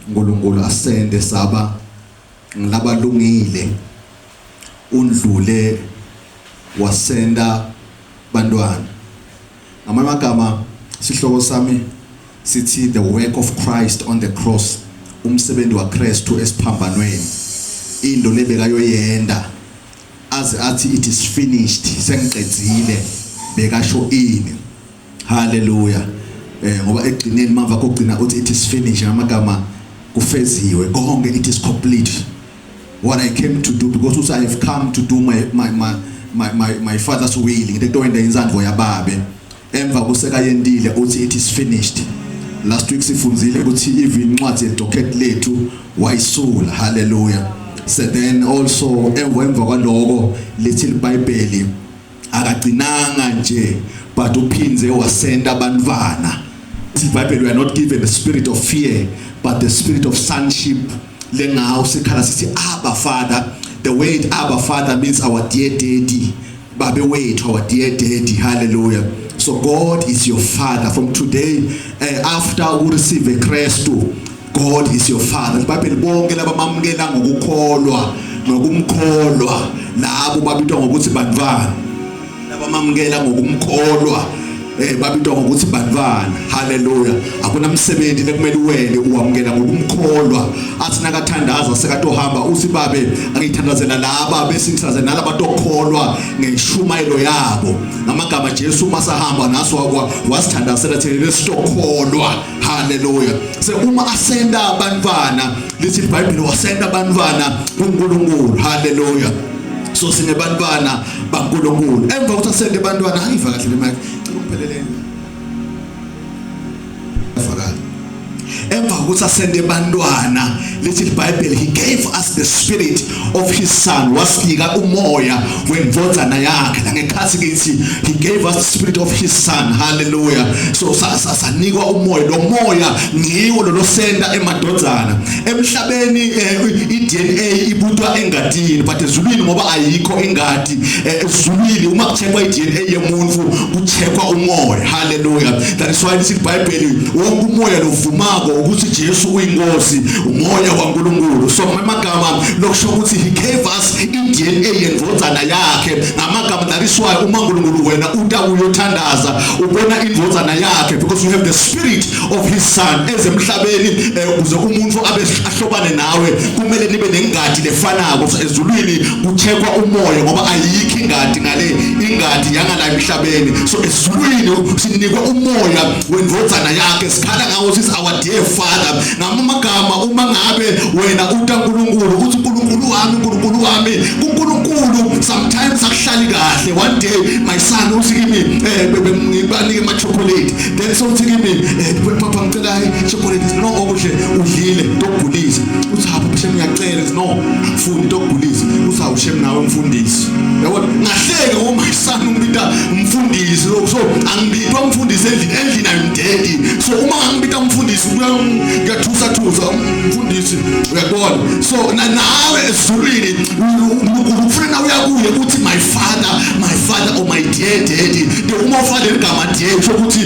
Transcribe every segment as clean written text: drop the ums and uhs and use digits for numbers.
uNkulunkulu asende saba ngilabalungile undlule wasenda bantwana. Ngamanye amagama, sihloko sami sithi "The work of Christ on the cross", umsebenzi waKristu esiphambanweni, into lebekayoyenda aze athi, "It is finished", sengiqedzile, bekasho ini? Haleluya. Ngoba ekugcineni mava kokugcina uthi, "It is finished", ngamagama kufeziwe konke, it is complete what I came to do, because also I have come to do my father's will, ngento wenda inzandvo yababe. Emva kusekayendile uthi, "It is finished." Last week sifunzile ukuthi even incwadi yedocket lethu wayisula. Hallelujah. So then also emva kwaloko lithi iBhayibheli akagcinanga nje, but uphinze wasenda abantwana. IBhayibheli, we are not given the spirit of fear but the spirit of sonship, lengawo sikhala sithi, "Abba, Father." The word "Abba, Father" means our dear daddy, babe wethu, our dear daddy. Hallelujah. So God is your father from today, after u receive Christ, God is your father. IBhayibheli, bonke labamamukela ngokukholwa, ngokumkholwa, labo babitwa ngokuthi bantwana. Labamamukela ngokumkholwa babitwa ngokuthi bantwana. Haleluya. Akunamsebenzi lekumele uwele, uwamukela ngokumkholwa. Athi nakathandaza sekatohamba uthi, "Babe, angithandazela laba bese ngithandazela nalaba tokholwa ngeshumayelo yabo." Ngamagama, Jesu masahamba naso wasithandazela thina lesitokholwa. Haleluya. Se uma asenda abantwana, lithi iBhayibheli wasenda abantwana kuNkulunkulu. Haleluya. So sinebantwana baNkulunkulu. Emva kokuthi asende abantwana, ayiva kahle le mic, cela ungipheleleni vakala. Emva kokuthi asende abantwana, lithi iBhayibheli he gave us the spirit of his son, wasinika umoya wendvodzana yakhe. La ngekhathi kithi he gave us the spirit of his son. Hallelujah. So sanikwa umoya, lo moya ngiwo lo losenda emadodzana. Emhlabeni iDNA ibutwa engadini, but ezulwini, ngoba ayikho ingadi ezulwini, uma kucheckwa iDNA yemuntu kucheckwa umoya. Hallelujah. That is why lithi iBhayibheli wonke umoya lovumako ukuthi Jesu uyinkosi, umoya waNkulunkulu. So ngamagama lokusho ukuthi he gave us iDNA yendvodzana yakhe. Ngamagama, that is why uma uNkulunkulu wena uta uyothandaza ubona indvodzana yakhe, because you have the spirit of his son. Ezemhlabeni ukuze umuntu abe ahlobane nawe kumele nibe nengadi lefanako. So ezulwini kucheckwa umoya, ngoba ayikho ingadi ngale, ingadi yangala emhlabeni. So ezulwini sinikwa umoya wendvodzana yakhe, sikhala ngawo sithi, "Our dear Father." Ngamagama, uma ngabe wena uta uNkulunkulu uthi, "uNkulunkulu wami, uNkulunkulu wami," kuNkulunkulu sometimes akuhlali kahle. One day my son uthi kimi, ngibanike ama chocolate, then so uthi kimi, "Papa, ngicela chocolate." No, okuhle udlile tokugulisa. Uthi, "Hapha shem, ngiyacela." No, angifuni tokugulisa. Uthi, "Awu shem, nawe mfundisi." Yabona, ngahleka ngoba my son ungibita umfundisi. So angibitwa umfundisi endlini. Endlini I'm daddy. So uma ngangibita umfundisi kuyathusa thusa umfundisi, uyabona? So nawe ezulwini ufuna uyakuye uthi, "My father, my father," or "My dear daddy." The uma ufaka ligama dear, kusho ukuthi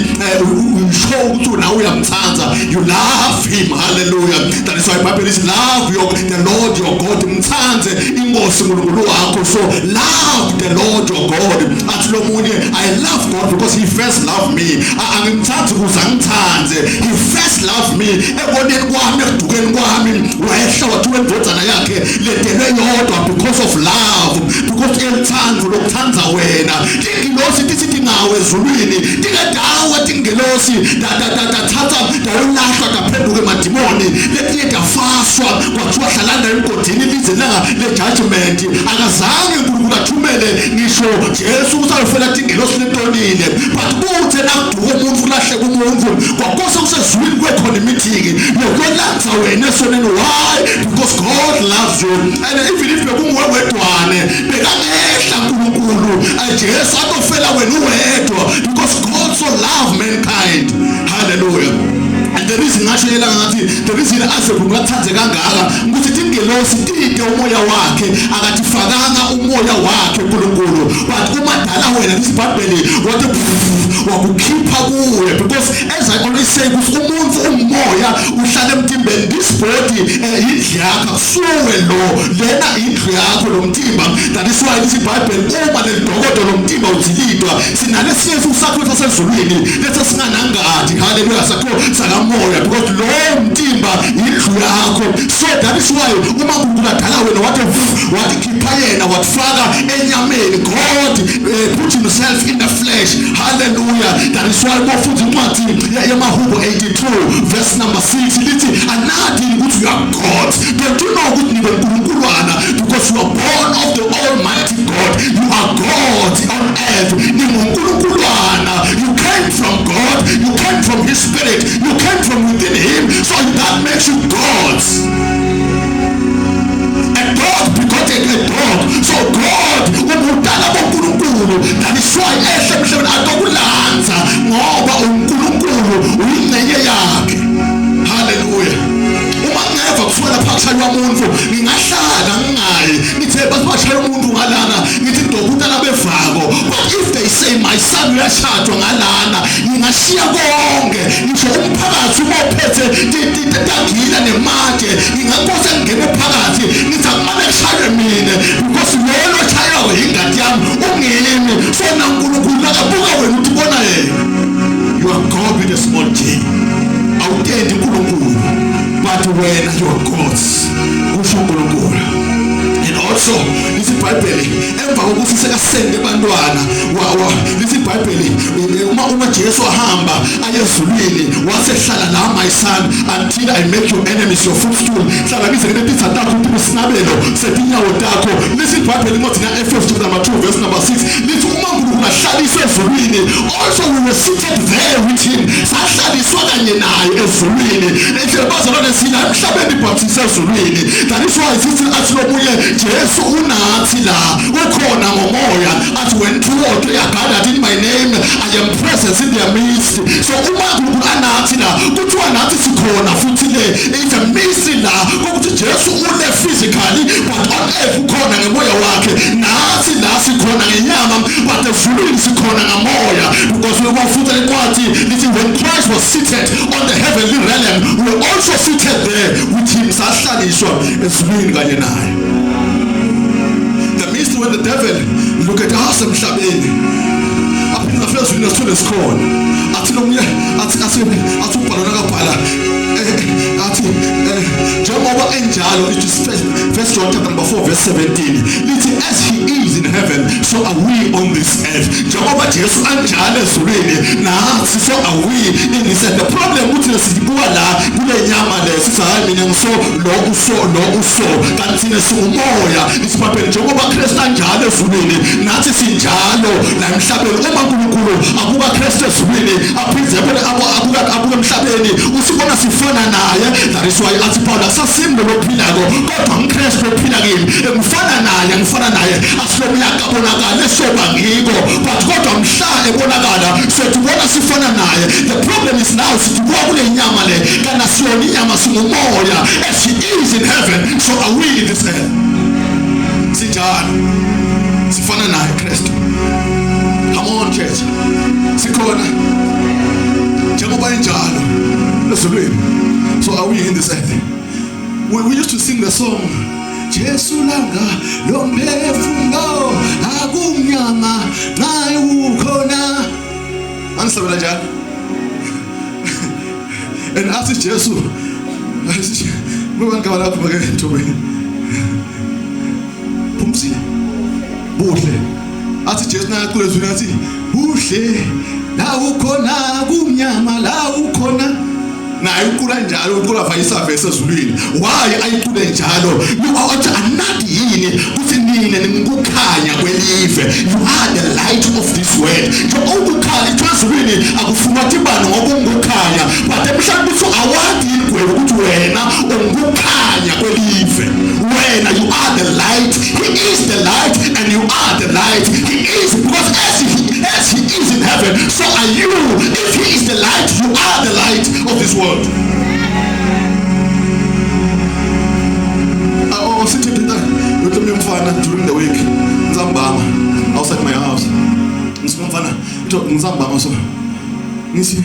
usho ukuthi nawe uyamthanda, you love him. Hallelujah. That is why Bible is love your the Lord your God, mthandze inkosi uNkulunkulu wakho. So love the Lord your God. Athi lo munye, "I love God because he first loved me." Angimthandi ukuze angithande, he first loved me. Eboneni kwami, ekudukeni kwami, wehla wathuka indvodzana yakhe letelwe yodwa because of love, because elithando lokuthanda wena. Tingilosi tithi tingawe ezulwini, tingedawa tingelosi tathatha dayolahlwa, daphenduka emadimoni, letinye dafaswa, kwathiwa hlalana emgodini lize langa le-judgment. Akazange uNkulunkulu athumele ngisho Jesu ukuthi ayofela tingelosi letonile, but kuthe nakuduka umuntu, kulahleka umuntu, kwakose kusezulwini kwekhona imeeting yokuyolanza wena esoneni. Why? Because God loves you. And even if bekunguwe wedwane, bekangehla uNkulunkulu Jesu atofela wena uwedwa, because God so loved mankind. Hallelujah. And the reason ngasho yela ngathi the reason aze kungathandze kangaka ukuthi tingelosi tide umoya wakhe, akatifakanga umoya wakhe uNkulunkulu, but umadala wena, this Bible wathi wakukhipha kuye, because as I always say ukuthi umuntu umoya uhlala emtimbeni. This body indlu yakho, akusuwe lo, lena indlu yakho lo mtimba. That is why lithi iBhayibheli uma lelidokodo lomtimba udzilidwa, sinalesinye futhi sakho sasezulwini lethe singanangadi. Haleluya, sakho sakamoya, because lo mtimba indlu yakho. So that is why uma uNkulunkulu adala wena, wathi wathi khipha yena, wathfaka enyameni. God put himself in the flesh. Hallelujah. That is why bafunda incwadi yamaHubo 82 verse number 6, lithi anadi ukuthi you are God. Don't you know ukuthi nibe uNkulunkulwana? Because you are born of the Almighty God. You are God on earth. NinguNkulunkulwana. You came from God, you came from his spirit, you came from within him, so that makes you gods. A dog begotten a dog. So God ubudala boNkulunkulu. That is why ehle emhlabeni atokulanza, ngoba uNkulunkulu uyingxenye yakhe. Haleluya. Uma ngeva kuthiwa lapha kushaywa umuntu, ngingahlala ngingayi, ngithe bathi bashaya umuntu ngalana, ngithi dokotela bevako. But if they say my son uyashadwa ngalana, ngingashiya konke, ngisho umphakathi uma uphethe tagila nematshe, ngingakose ngingene phakathi, ngithi akumane kushaywe mina, because lolo oshaywayo ingadi yami, ungimi. So naNkulunkulu nakabuka wena uthi bona yena. You are God with a small g. Awutendi uNkulunkulu, but wena you are gods, kusho uNkulunkulu. And also lithi iBhayibheli emva kokuthi sekasende abantwana, lithi iBhayibheli uma Jesu ahamba ayezulwini, wasehlala la, "My son, until I make your enemies your footstool." Hlala ngize nginetitha takho ukuthi isinabelo setinyawo takho. Lithi iBhayibheli incwadi na-Efesu chapter number 2 verse number 6, lithi uma uNkulunkulu ahlaliswe ezulwini, also we were seated there with him. Sahlaliswa kanye naye ezulwini. Ethi bazalwane, sila emhlabeni but sisezulwini. That is why sithi, athi lomunye, Jesu unathi la, ukhona ngomoya. Athi, "When two or three are gathered in my name, I am present in their midst." So uma uNkulunkulu anathi la, kuthiwa nathi sikhona futhi. Le it's a mystery la kokuthi Jesu ule physically, but on earth ukhona ngemoya wakhe. Nathi la sikhona ngenyama, but ezulwini sikhona ngamoya, because we wafunda incwadi lithi when Christ was seated on the heavenly realm, we were also seated there with him. Sahlaliswa ezulwini kanye naye. The mystery, when the devil look at us emhlabeni, aphinde afike ezulwini, asithole sikhona, athi lomunye, athi ubhalo nakabhala, athi njengoba enjalo, it is first John chapter number 4 verse 17, lithi as he is in heaven, so are we on this earth. Njengoba Jesu anjalo ezulwini, nathi so are we in this earth. The problem ukuthi sibuka la kule nyama le, sithi hayi, mina ngiso lo, uso lo, uso, kanti thina singumoya. Isibhayibheli, njengoba Kristu anjalo ezulwini, nathi sinjalo la emhlabeni. Uma uNkulunkulu abuka Kristu ezulwini, aphinde abuka emhlabeni, usibona sifana naye. That is why athi Paul, akusasimi lo lophilako, kodwa ngiKristu ophila kimi. Ngifana naye, ngifana naye. Asilobuya kabonakala esoba ngiko, but kodwa mhla ebonakala siyotibona sifana naye. The problem is now sithi kule nyama le, kana siyona inyama, singumoya. As he is in heaven, so are we in this earth. Sinjalo, sifana naye Kristu. Come on, church, sikhona. Njengoba injalo ezulwini, so are we in this earth. We used to sing the song, "Jesu langa lomphefumulo, akumnyama nxa ukhona." Angisabela njalo. And athi Jesu kuba ngaba lapho ke Ntobe Phumzile Buhle, athi Jesu nakacula ezwini, athi buhle la ukhona, kumnyama la ukhona. Naye ucula njalo, ucula vayisa verse ezulwini. Why ayicule njalo? Athi anadi yini kuthi nina ningukukhanya kwelive? You are the light of this world. Nje ukukhanya ezulwini akufunwa tibani ngoba ungukukhanya, but emhlabeni kuthi awadi yini gwebo ukuthi wena ungukukhanya kwelive. Wena, you are the light. He is the light and you are the light. He is, because as he is in heaven, so are you. If he is the light, you are the light of this world. I was sitting with umfana during the week ntsambama outside my house. Ngisuka mfana itho ngisambama, so ngithi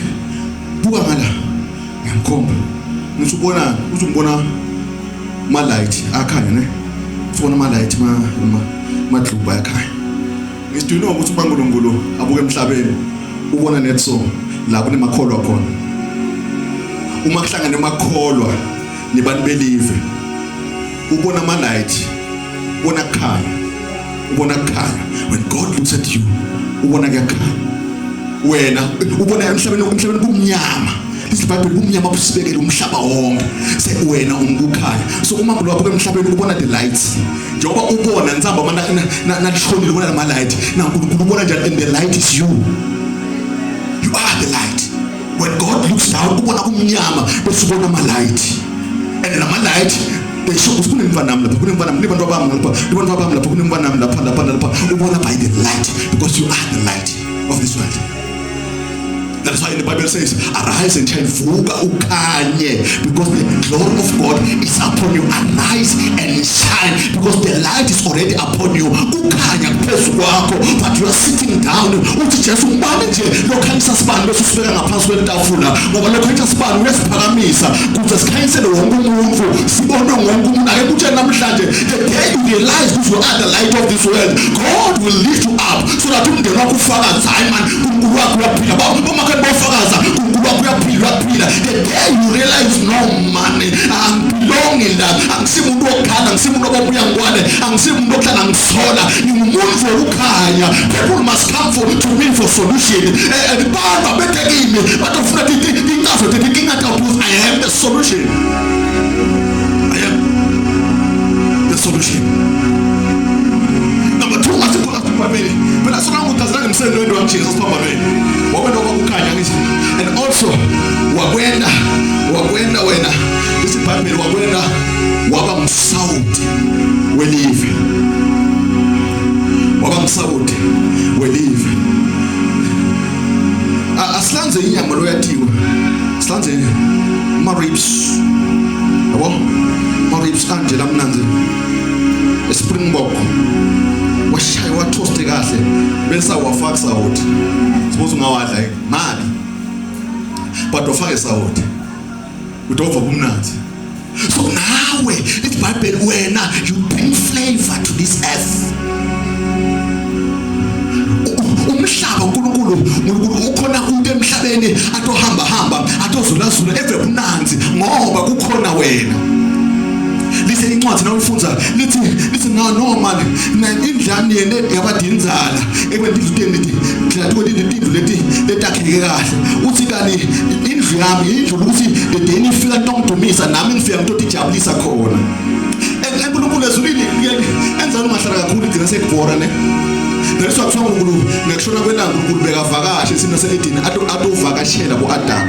buka ngala, ngiyamkhomba. Ngithi ubona, uthi ngibona ma light akhanya ne. Ubona ma light ma ma madluba ayakhanya. Ngithi do you know ukuthi uBaNkulunkulu abuke emhlabeni ubona net so la kunemakholwa khona. Uma kuhlangene amakholwa nebantu belive ubona ama light, ubona kukhanya, ubona kukhanya. When God looks at you ubona kuyakhanya. Wena ubona emhlabeni, emhlabeni kumnyama. Lithi iBhayibheli kumnyama busibekele umhlaba wonke. Se wena ungukukhanya. So uma uNkulunkulu emhlabeni ubona the lights. Njengoba ubona nsamba mana nalishonile ubona lama light. Na uNkulunkulu ubona njani, and the light is you. You are the light. When God looks down ubona kumnyama bese ubona ama light. And lama light they show ukuthi kunemfana nami lapha, kunemfana nami, kunebantu abami lapha, kunebantu abami lapha, kunemfana nami lapha, lapha, lapha. Ubona by the light because you are the light of this world. That's why the Bible says, arise and shine, vuka ukhanye, because the glory of God is upon you. Arise and shine, because the light is already upon you. Kukhanya phezu kwakho, but you are sitting down. Uthi Jesu ngubani nje lokhanyisa sibani bese usibeka ngaphansi kwetafula, ngoba lokhanyisa sibani uyasiphakamisa kuze sikhanyisele wonke umuntu, sibone wonke umuntu. Ake kutshele namhlanje, the day you realize that you are the light of this world, God will lift you up so that umndeni wakho ufakaze, hayi man, uNkulunkulu wakho uyaphila. Bomakhani bofakaza, uNkulunkulu wakho uyaphila, uyaphila. The day you realize, no man, angibelongi la, angisimuntu wokukhala, angisimuntu obobuya ngwane, angisimuntu okuhlala ngisola, ngingumuntu wokukhanya. People must come for to me for solution. Bantu abethe kimi batofuna tincazo tetinkinga tabo, because I am the solution. I am the solution. Number 2, asikho phambili phela sona ngutazana ngemsebenzi wento wami Jesus phambili wakwenda kwakukhanya ngithi, and also wakwenda, wakwenda wena isiBhayibheli wakwenda waba msawuti welive, waba msawuti welive. Asilanze inyama loyatiwe, silanze ma ribs, yabo ma ribs anje lamnanzi springbok washaya wathoste kahle bese wafaka sawoti. Suppose ungawadla mabi, but wafake sawoti udova kumnanzi. So nawe iBhayibheli wena you bring flavor to this earth. Umhlaba uNkulunkulu, uNkulunkulu ukhona umuntu emhlabeni atohamba hamba atozulazula eve bunanzi ngoba kukhona wena. Lithi incwadi nawuyifunza lithi, lithi no no man, indlu yami yene yabadinzala ekwendlu leti ndlela tindlu leti letakheke kahle. Uthi kani indlu yami indlu ukuthi the day nifika nitongidumisa nami ngifika ngitotijabulisa khona. ENkulunkulu ezulwini enzani ungahlala kakhulu igcina sekubhora ne. Leso kuthiwa uNkulunkulu ngekushona kwelanga uNkulunkulu bekavakashe esimo se-Edeni atovakashela bo-Adam,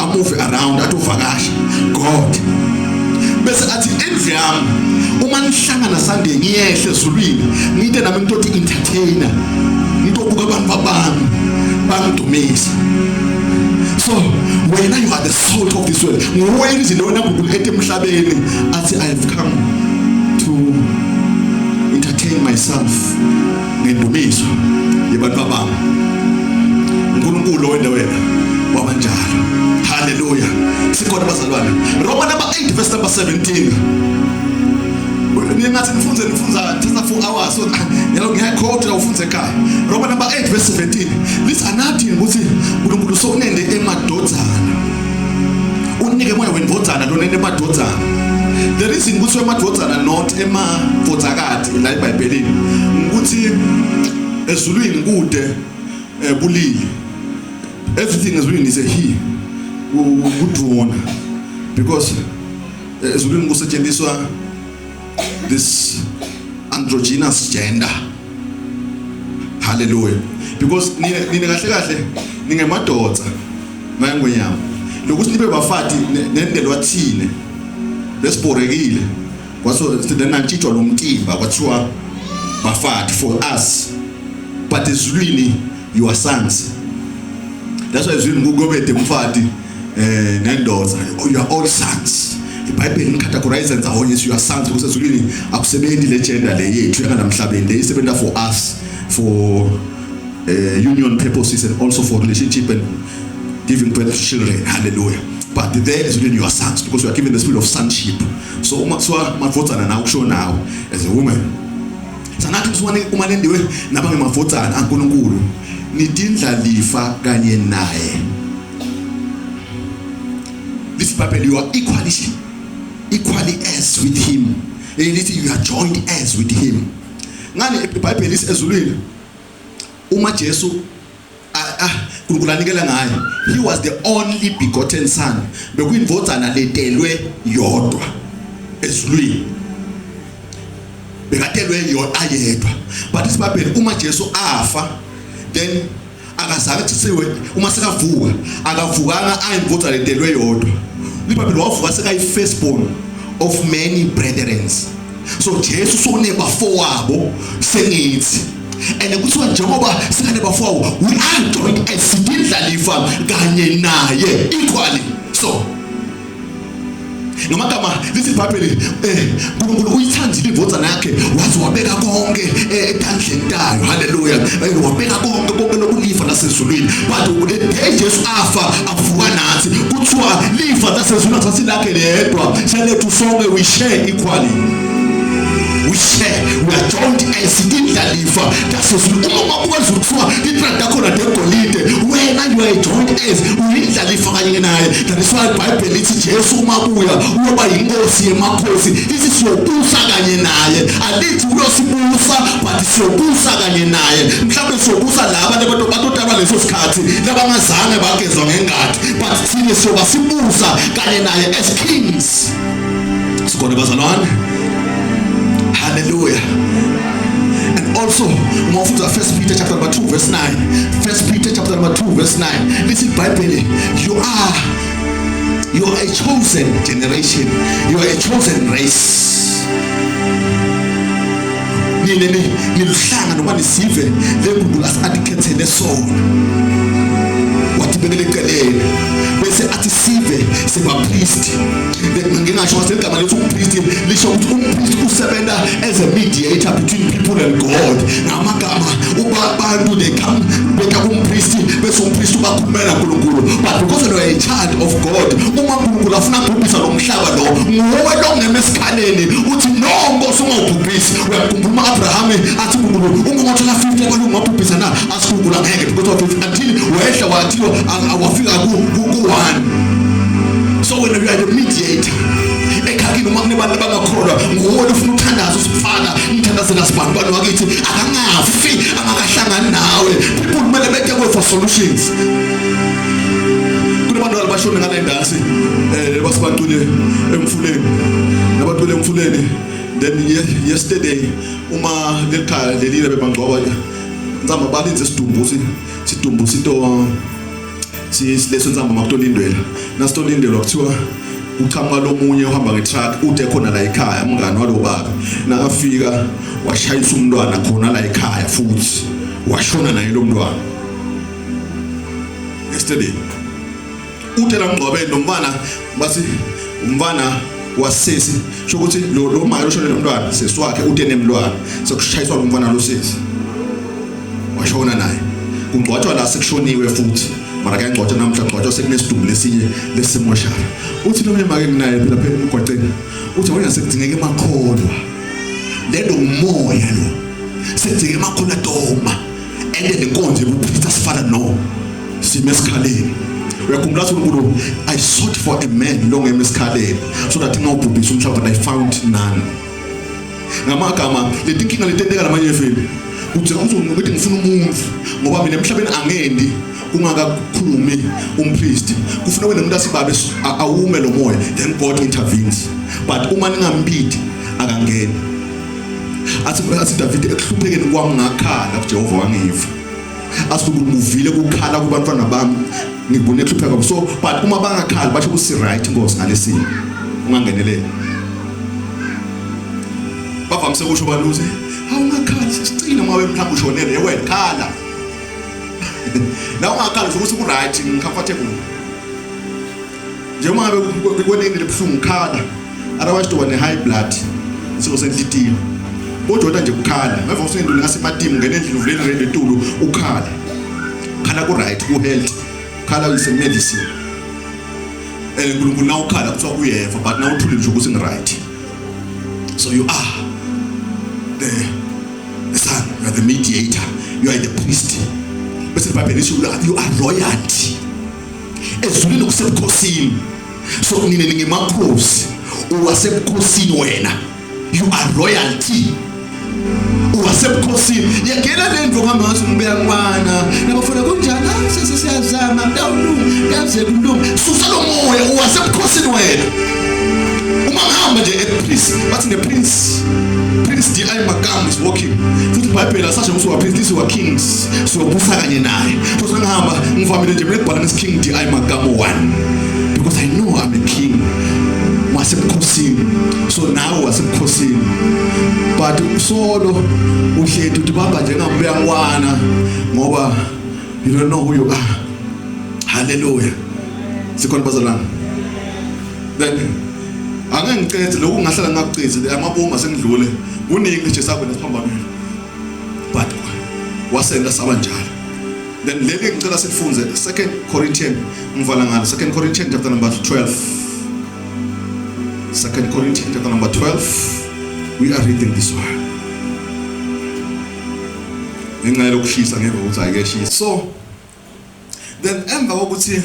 amove around atovakasha God, bese athi indlu yami uma nihlangana Sunday ngiyehle ezulwini ngide nami ngitoti entertainer ngitobuka abantu babami bangidumisa. So wena you are the salt of this world. Nguwe izinto wena uNkulunkulu ethi emhlabeni athi I have come to entertain myself ngendumiso yebantu babami. uNkulunkulu wena wena wabanjalo. Hallelujah. Sikhona bazalwane. Roma number 8 verse number 17. Ningathi nifunze nifunza thatha 4 hours so yalo ngiyakhotha ufunze ekhaya. Roma number 8 verse 17. Lithi anathi ukuthi uNkulunkulu sokunende emadodzana. Unike moya wendvodzana lona emadodzana. The reason ukuthi emadodzana not emavodzakati la eBhayibhelini ukuthi ezulwini kude bulili. Everything ezulwini is a he. Kudvuna because ezulwini kusetshenziswa this androgynous gender. Hallelujah. Because nine kahle kahle ningemadoda ngayengwenyama. Lokuthi nibe bafati nendelo wathine besiborekile kwaso sinantshitshwa lo mtimba kwathiwa bafati for us, but ezulwini you are sons. That's why ezulwini kukobede umfati nendoda, you are all sons. iBhayibheli nicategorize ndawonye you are sons because ezulwini akusebenzi le gender le yethu yangamhlabeni, le isebenza for us for union purposes and also for relationship and giving birth to children. Hallelujah. But there is when you are sons, because you are given the spirit of sonship. So uma kuthiwa madvodzana nawe kusho nawe as a woman. Sanathi kusuke uma nendiwe nabangemadvodzana aNkulunkulu nitindlalifa kanye naye. This Bible, you are equally as with him. Elithi you are joined as with him. Ngani iBhayibheli lithi ezulwini uma Jesu uNkulunkulu anikela ngaye, he was the only begotten son, bekuyindvodzana letelwe yodwa ezulwini, bekatelwe yodwa ayedwa. But isibabheli uma Jesu afa, then akazange kusiwe uma sekavuka, akavukanga ayindvodzana letelwe yodwa. IBhayibheli wavuka sekayi firstborn of many brethren. So Jesu sonebafowabo sengithi, and kuthiwa njengoba singanebafowabo, we are joined as sidindlalifa kanye naye equally. So ngamagama lithi iBhayibheli, uNkulunkulu uyithandile indvodzana yakhe waze wabeka konke etandleni tayo. Haleluya. Wabeka konke konke lokulifa lasezulwini. But the day Jesu afa avuka nathi, kuthiwa lifa lasezulwini asasilakhe ledwa, selethu sonke. We share equally, we share, we are joined as indlalifa tasezulwini. Uma ungabuka ezulu, kuthiwa itrada khona degolide, wena you are joined as uyindlalifa kanye naye. That is why iBhayibheli lithi Jesu uma buya uyoba yinkosi yemakhosi. Lithi siyobusa kanye naye, alithi uyosibusa, but siyobusa kanye naye. Mhlawumbe siyobusa laba abantu batotalwa leso sikhathi labangazange bagezwa ngengadi, but thina siyoba sibusa kanye naye as kings. Sikhona bazalwane? Hallelujah. And also uma ufunda 1 Peter chapter number 2 verse 9, 1 Peter chapter number 2 verse 9, lithi iBhayibheli, you are a chosen generation, you are a chosen race. Nine ni niluhlanga noma nisive leNkulunkulu asikhethele sona, wathi bekele eceleni, bese athi sive sebapriest. Ngingasho ngase igama lethu umpriest lisho ukuthi umpriest usebenza as a mediator between people and God. Ngamagama uba abantu they come beka kumpriest, bese umpriest ubakhulumela uNkulunkulu. But because you are a child of God, uma uNkulunkulu afuna ukubhubhisa lo mhlaba lo, nguwe lo ngema esikhaleni uthi, "No, Nkosi, ungawubhubhisi." Uyakhumbula uma Abraham athi uNkulunkulu, uma ungathola 50 abantu ungabhubhisa na? Athi uNkulunkulu angeke, because of 50, until wehla wathi wafika ku 1. So when you are the mediator ekhakini, uma kunebantu abangakholwa, nguwe ufuna uthandaza usifaka ngithandazela sibani bani wakithi akangafi angakahlangani nawe. People kumele bete kuwe for solutions. Kunabantu abashone ngale ndasi, basibacule emfuleni, nabacule emfuleni. Then yesterday uma lelikhaya lelile bebangcwaba nzamba, balinze isidumbu, sidumbu sito sileso nzamba makutolindwela, nasitolindelwa kuthiwa uqhamuka lomunye uhamba ngetruck, ude khona la ekhaya, umngani walo baba. Nakafika washayisa umntwana khona la ekhaya, futhi washona naye lo mntwana yesterday. Uthe la mngcwabeni lo mfana, bathi umfana wasesi, sho ukuthi lo make oshone lo mntwana sesi wakhe, uthe nemntwana sekushayiswa lo mfana lo sesi, washona naye. Kungcwatshwa la sekushoniwe futhi, mara kuyangcwatshwa namhla, ngcwatshwa sekunesidumbu lesinye lesimoshara. Uthi lo make nginaye phela phela emgwaqeni, uthi wena sekudingeka emakholwa lento, ngumoya lo, sekudingeka emakholwa toma ende lenkonzo yobupriest sifana no sime esikhaleni. Uyakhumbula ukuthi uNkulunkulu, "I sought for a man longema esikhaleni so that ngawubhubhisa umhlaba, but I found none." Ngamagama leti nkinga letenteka lamanye efeni, uthi ukuthi ngifuna umuntu ngoba mina emhlabeni angendi kungakakhulumi umpriest. Kufuna wena umuntu asibabe awume lo moya, then God intervenes. But uma ningambidi akangeni. Athi David, "Ekuhluphekeni kwami ngakhala kuJehova, wangiva." Athi nguvile kukhala kubantwana bami, ngibone ekuhlupheka kwabo. So but uma bangakhali, basho ukuthi right, Nkosi, ngalesimo ungangenelela. Bavamise kusho abantu ukuthi awungakhali, sicina uma mhlawumbe ushonele wena, khala la ungakhali ukuthi ku right, ngicomfortable njengoba ngabe kwenini lebuhlungu, khala, otherwise uba ne high blood, isimo senhlitiyo. Kodwa nje kukhala ngeva usendlule ngasematimu, ngene endlini, uvulele radio etulu, ukhala, khala ku right, ku health, khala is a medicine. And uNkulunkulu nawukhala kuthiwa uyeva, but nawuthulile nje ukuthi ngiright. So you are the son, you are the mediator, you are the priest. Bese iBhayibheli lisho you are royalty. Ezulwini kusebukhosini. So nina ningemakhosi, uwasebukhosini wena. You are royalty. Uwasebukhosini. Yagela lento ngihamba ngathi ngibuya kubana. Nabafuna kunjani? Ah, sese siyazama, mntawulungu, yaze kulungu. Susa lo moya, uwasebukhosini wena. Uma ngihamba nje ePrince, bathi ne Prince Prince D.I. Makam is walking. Futhi iBhayibheli asasho ukuthi wa Prince, this wa Kings. Siyobusa kanye naye. Futhi ngihamba ngivamile nje mina ukubhala ngisi King D.I. Makam 1 because I know I'm a king. Wasebukhosini. So nawe wasebukhosini. But solo uhleti uthi bamba njengambuyangwana ngoba you don't know who you are. Hallelujah. Sikhona bazalwane. Then angeke ngicethe lokhu, ngahlala ngakucithi amabomba sengidlule kuningi nje sakho nesiphambanweni, but wasenda saba njalo. Then leli ngicela sifunze 2 Corinthians, ngivala ngalo 2 Corinthians chapter number 12. 2 Corinthians chapter number 12, we are reading this one ngenxa yokushisa, ngeke ukuthi ayikeshisa. So then emva kokuthi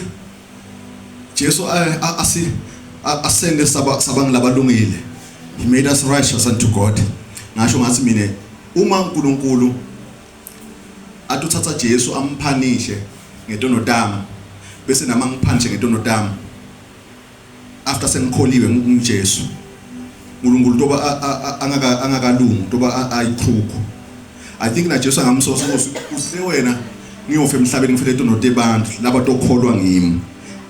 Jesu asi asende saba sabangilabalungile, he made us righteous unto God. Ngasho ngathi mina uma uNkulunkulu athi uthatha Jesu amphanishe ngetono tami, bese nama ngiphanishe ngetono tami after sengikholiwe nguJesu, uNkulunkulu toba angaka angakalungi, toba ayikhukhu. I think na Jesu angamsosa ukuthi uhle wena ngiyofa emhlabeni ngifele tono tebantu laba tokholwa ngimi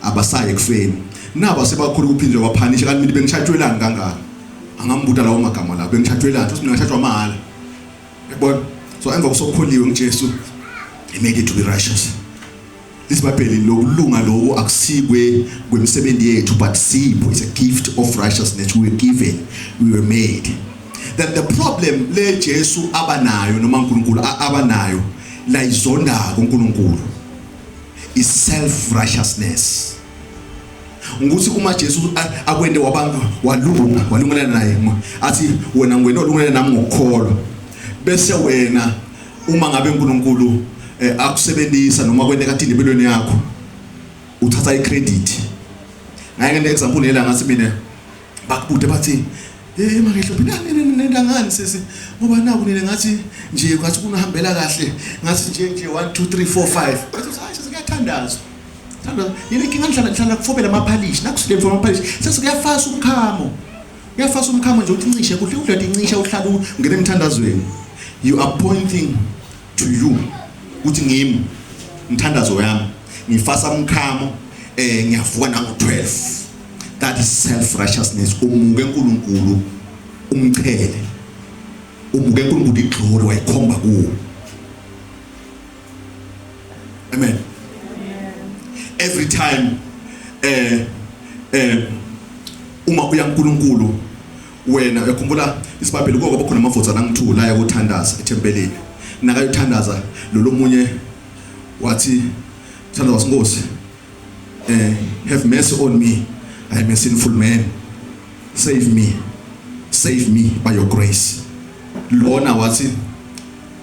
abasaye kufeni naba sebakhulu kuphinde waphanisha kanti mina bengishatshwelani kangaka. Angambuta lawo magama la, bengishatshwelani? Futhi mina ngishatshwa mahhala, yabona. So emva kosokholiwe nguJesu, he made it to be righteous. Isibhayibheli lokulunga lokhu akusikwe kwemisebenzi yethu, but sipho, it's a gift of righteousness we were given, we were made. Then the problem le Jesu abanayo noma uNkulunkulu abanayo la izondako uNkulunkulu is self righteousness, ukuthi uma Jesu akwende wabantu walunga, walungelana naye, athi wena ngwena olungelana nami ngokukholwa, bese wena uma ngabe uNkulunkulu akusebenzisa noma kwenteka thini empilweni yakho, uthatha icredit. Ngake ngene example lela, ngathi mina bakubude bathi, "Hey makehlo, phela nenda ngani sisi, ngoba naku nina ngathi nje ngathi kunahambela kahle, ngathi nje nje 1 2 3 4 5." Bathi, "Hayi sisi, kuyathandazwa, thandaza yini inkinga, ngihlala ngihlala kufobela amaphalishi nakusile mfo amaphalishi, sesi kuyafasa umkhamo, kuyafasa umkhamo nje uthi ncishe kuhle udla incisha uhlala ungena emthandazweni." You are pointing to you uthi ngimi umthandazo yami ngifasa umkhamo, ngiyavuka nango 12. That is self righteousness. Umuke uNkulunkulu umchele, umuke uNkulunkulu iglory wayikhomba kuwo. Amen. Every time uma uya uNkulunkulu wena uyakhumbula isibhayibheli kwaba khona amavotsa langithula aya kuthandaza ethempelini. Nakayothandaza lo lomunye wathi, "Thandaza, Nkosi, have mercy on me, I am a sinful man, save me, save me by your grace." Lona wathi,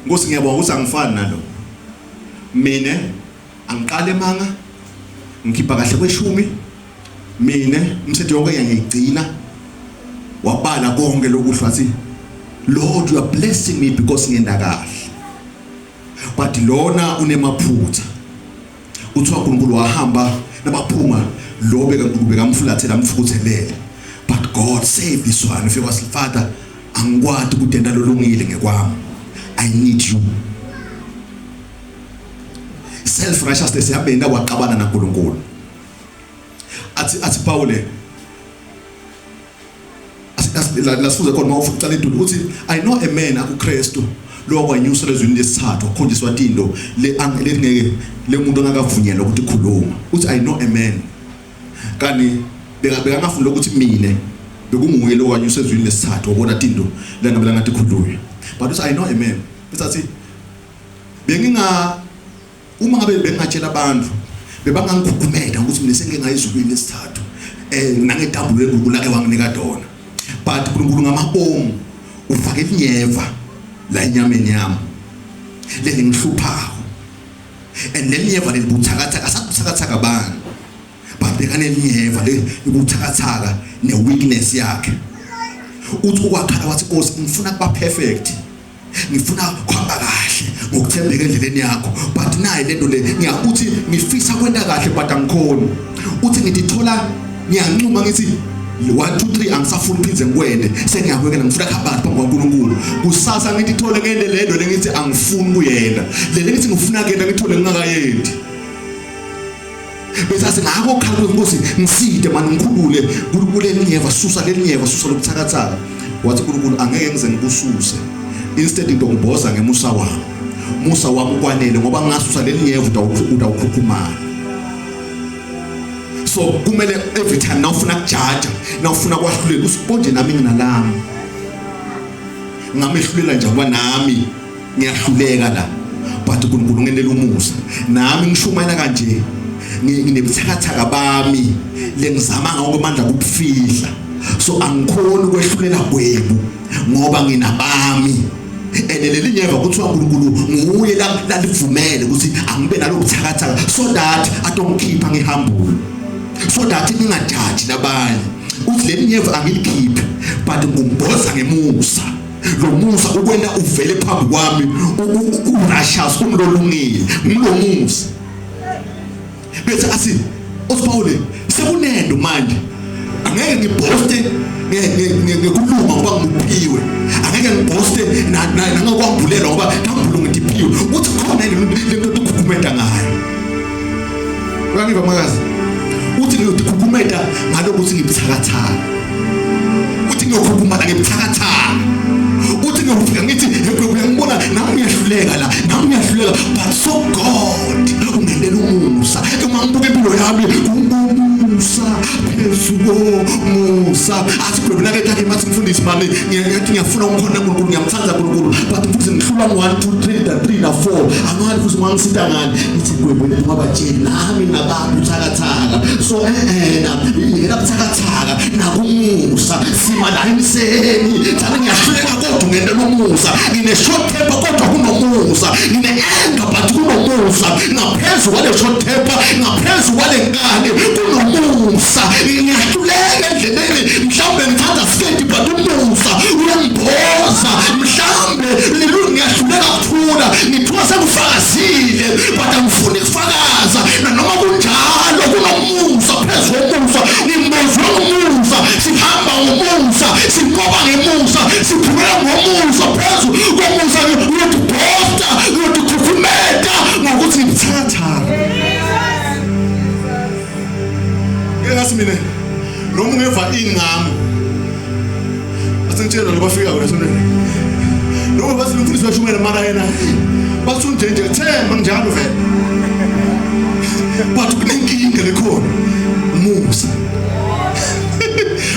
"Nkosi, ngiyabonga ukuthi angifani nalo, mina angiqale emanga, ngikhipha kahle kweshumi, mina umthetho yonke ngiyayigcina." Wabala konke lokuhle, wathi, "Lord, you are blessing me because ngenda kahle, but lona unemaphutha." Uthiwa uNkulunkulu wahamba nabaphuma lo beka uNkulunkulu bekamfulathela, amfukuthelele, but God save this one. Ufike wathi, "Father, angikwati ukuthi enda lolungile ngekwami, I need you." Self righteousness yabenda waqabana naNkulunkulu. Athi Paul lasifuze khona mawucala idulu, uthi, "I know a man akuKristu lo kwanyusa lezwini lesithathu, wakhonjiswa tindo le lengeke le muntu angakavunyelwa ukuthi khuluma." Uthi, "I know a man." Kani beka bekangafuni ukuthi mina bekunguye lo wanyusa ezwini lesithathu, wabona tindo lengabe ngathi khulunywa, but uthi, "I know a man." Bese athi, "Benginga uma ngabe bengingatshela abantu bebangangikhukhumela ukuthi mina sengike ngayizulwini lesithathu." Nangetabule uNkulunkulu ake wanginika dona, but uNkulunkulu ngamabomu ufake inyeva la enyameni yami leli ngihluphako, and lelinyeva lelibuthakathaka, asabuthakathaka bani, but bekanenyeva le ibuthakathaka ne weakness yakhe. Uthi ukwakhala wathi, Nkosi, ngifuna kuba perfect, ngifuna kuhamba kahle ngokuthembeka endleleni yakho, but nayi lento le ngiyakuthi ngifisa kwenta kahle but angikhoni. Uthi ngitithola ngiyancuma ngithi 1 2 3, angisafuni phindze ngikwende, sengiyakwekela, ngifuna kuhamba phambi kwaNkulunkulu. Kusasa ngithithole ngende lento lengithi angifuni kuyena, le ngithi ngifuna kuyena ngithole ngingakayendi. Bese athi ngakho khala Nkosi, ngiside mani, ngikhulule kule nyeva, susa le nyeva, susa lobuthakathaka. Wathi uNkulunkulu, angeke ngize ngikususe, instead into ngibhoza ngemusa wami, musa wami ukwanele, ngoba ngasusa le nyeva utawukhukhumala. So kumele every time nawufuna kujaja, nawufuna kwahlulela, usiponje nami nginalami ngamehlulela nje, ngoba nami ngiyahluleka la, but uNkulunkulu ngendela umusa. Nami ngishumayela kanje, nginebuthakathaka bami lengizama ngawo amandla ukufihla, so angikhoni ukwehlulela gwebu ngoba nginabami. And leli nyeva kuthiwa uNkulunkulu nguye lalivumele ukuthi angibe nalobuthakathaka so that atongikhipha ngihambule, so that ngingajaji labanye. Uthi leli nyeva angilikhiphi, but ngumboza ngemusa. Lo musa ukwenta uvele phambi kwami u-righteous, umlolungile ngilo musa. Bese athi uSpaul, sekunendo manje, angeke ngiboaste ngekulunga ngoba ngiphiwe, angeke ngiboaste nangokwambulelwa ngoba ngambulo ngidiphiwe. Uthi khona lento tikhukhumeta ngayo. Uyangiva makazi? Uthi ngiyodikhukhumeta ngalokuthi ngibuthakathaka. Uthi ngiyokhukhumala ngibuthakathaka. Uthi ngiyofika ngithi uyangibona nami ngiyahluleka la, nami ngiyahluleka, but so God ungendela umusa. Uma ngibuka impilo yami, umusa phezu komusa. Athi gwebu lake take mathi, mfundisi mami, ngiyathi ngiyafuna umkhona uNkulunkulu, ngiyamthanda uNkulunkulu, but mfundisi ngihlula ngo-1 2 3 na 3 na 4, angazi futhi ungangisita ngani. Ngithi gwebu ungabatsheli nami nabantu buthakathaka. So na yena buthakathaka nakumusa sima la emseni thana ngiyahluleka kodwa ungendela umusa, ngine short temper kodwa kunomusa, ngine anger but kunomusa ngaphezu kwale short temper, ngaphezu kwale nkani kunomusa. Ngiyahluleka endleleni, mhlawumbe ngithatha skate, but umusa uyangibhoza. Mhlawumbe ngiyahluleka kuthula, ngithiwa sengifakazile but angifuni kufakaza, nanoma kunjalo kunomusa phezu komusa. Ngimbozwe ngumusa, sihamba ngomusa, sinqoba ngemusa, siphumela ngomusa phezu komusa. Uyotibhosta, uyotikhukhumeta ngokuthi ngithatha ngeke ngathi mina noma ungeva ini ngami. Asengitshela lo bafika wena esontweni, noma bathi umfundisi washumela mara yena bathi unje nje, themba njalo vele, but kunenkinga lekhona umusa.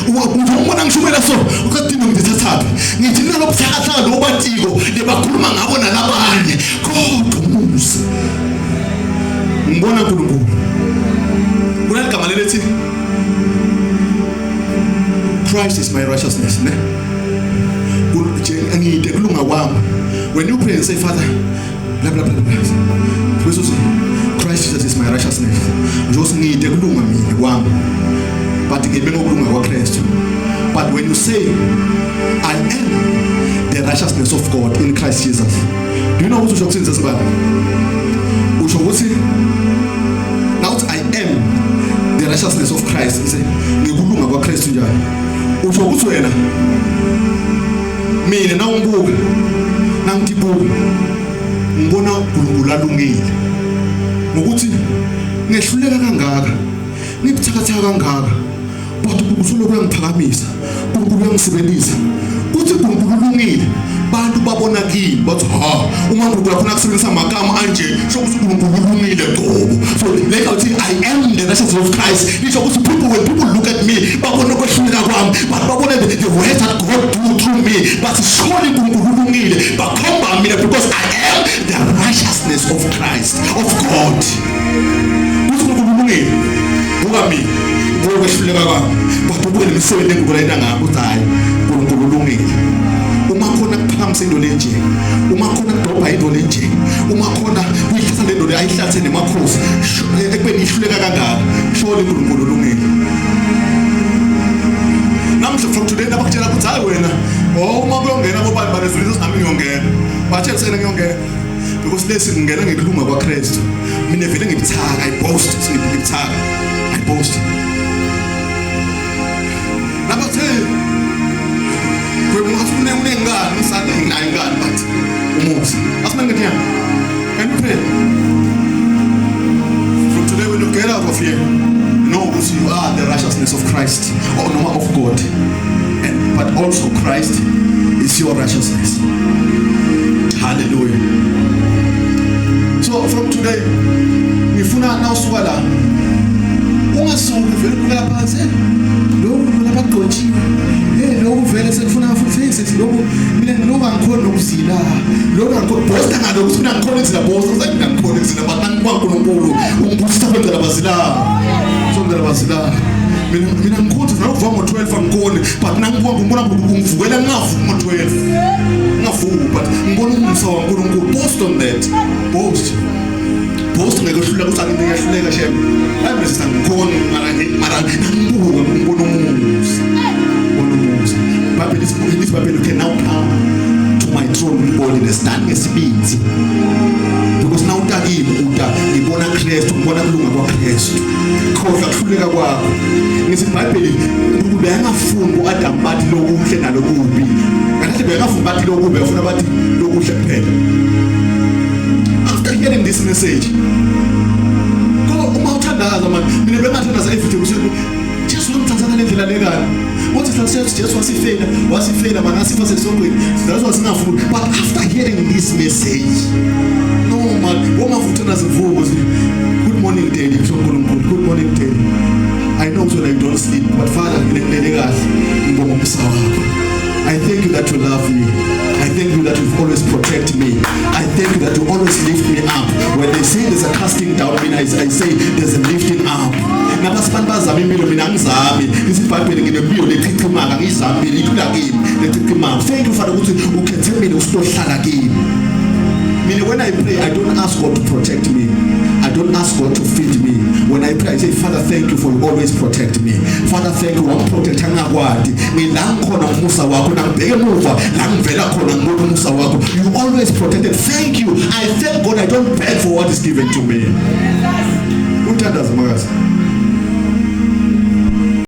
Ubona ngishumela so uqedile, ngithathaphi, ngithi nalo buthakathaka lo batiko lebakhuluma ngabo nalabanye, kodwa umusa ngibona uNkulunkulu kuneligama lelethi Christ is my righteousness, ne ngide kulunga kwami. When you pray and say, Father, blah blah blah blah, bese uthi Christ Jesus is my righteousness, nje ngide kulunga mina kwami, but ngime ngokulunga kwaKristu. But when you say, I am the righteousness of God in Christ Jesus, do you know ukuthi usho ukuthini sesibani? Usho ukuthi now I am the righteousness of Christ, say ngikulunga kwaKristu njalo. Usho ukuthi wena mina nawungibuka, nangibuka ngibona uNkulunkulu alungile ngokuthi ngehluleka kangaka, ngibuthakathaka kangaka, but uNkulunkulu usolokhu uyangiphakamisa, uNkulunkulu uyangisebenzisa. Uthi uNkulunkulu ulungile, bantu babona kimi bathi, ha, uma uNkulunkulu afuna kusebenzisa amagama anje, sho ukuthi uNkulunkulu ulungile qobo. So like uthi I am the righteousness of Christ, lisho ukuthi people, when people look at me, babona ukwehluleka kwami, but babone the work that God do through me, but surely uNkulunkulu ulungile. Bakhomba mina because I am the righteousness of Christ, of God. Uthi uNkulunkulu ulungile, buka mina. Ubuke kwehluleka kwami, but ubuke nemisebenzi engikulayina ngakho uthi hayi uNkulunkulu ulungile. Uma khona kuphakamisa into lenje, uma khona kudobha into lenje, uma khona kuyihlatha le nto le ayihlathe nemakhosi ekubeni ihluleka kangaka, surely uNkulunkulu ulungile. Namhla from today nabakutshela ukuthi hayi wena, oh uma kuyongena bobani banezulu nami ngiyongena. Batshela sena ngiyongena. Because lesi ngingena ngekulunga kwaKristu. Mina vele ngibuthaka, I boast, ngibuthaka. I boast. Nabathe kwebungathi unengane usane nginayo ingane but umusa. Asimane ngithi Can you pray? From today when you get out of here, know that you are the righteousness of Christ or no of God. And but also Christ is your righteousness. Hallelujah. So from today ngifuna nawusuka la ungasuki vele ubukela phansi lokhu vele abagcotshiwe hey lokhu vele sekufuna futhi hey sethi lokhu mina ngiloku angikhoni nokuzila lokhu angikhoni bosta ngalokhu ukuthi mina ngikhona ukuzila bosta ukuthi mina ngikhona ukuzila but nangibuka uNkulunkulu ungibusisa kwenzela bazila kwenzela bazila mina mina ngikhona ukuthi nakuvuka ngo-12 angikhoni but nangibuka ngibona ungivukela ngingavuki ngo-12 ngingavuki but ngibona umusa waNkulunkulu boast on that boast boast ngeke hluleka ukuthi angeke ngiyahluleka shem hayi mina sangikhona mara mara ngibuka ngibona umusa ngibona umusa Bible is this Bible you can now come to my throne with boldness nani ngesibindi because now utakimi uta ngibona Kristu ngibona kulunga kwaKristu khohlwa kuhluleka kwakho ngithi iBhayibheli uNkulunkulu bekangafuni kuAdam bathi lokuhle nalokubi kahle bekangafuni bathi lokubi befuna bathi lokuhle kuphela after hearing this message go uma uthandaza man mina bengathandaza every day ukuthi Jesu wamthatha ngale ndlela lekani wathi sase Jesu wasifela wasifela mana asifa sesongweni that's what singafuni but after hearing this message no man uma uthandaza vuko good morning daddy kusho uNkulunkulu good morning daddy I know so you don't sleep but father ngilele kahle ngibonga umusa wakho I thank you that you love me. I thank you that you always protect me. I thank you that you always lift me up. When they say there's a casting down, mina I say there's a lifting up. Nabasibani bazama impilo mina angizami. Lithi iBhayibheli nginempilo lechichimaka ngizamile iphila kimi lechichimaka. Thank you Father ukuthi ukhethe mina usitohlala kimi. Mina when I pray I don't ask God to protect me. I don't ask God to feed me. When I pray I say Father thank you for you always protect me. Father thank you wangiprotect angakwadi. Ngila ngikhona umusa wakho nangibheke emuva la ngivela khona ngibona umusa wakho. You always protected. Thank you. I thank God I don't beg for what is given to me. Uthandaza makazi.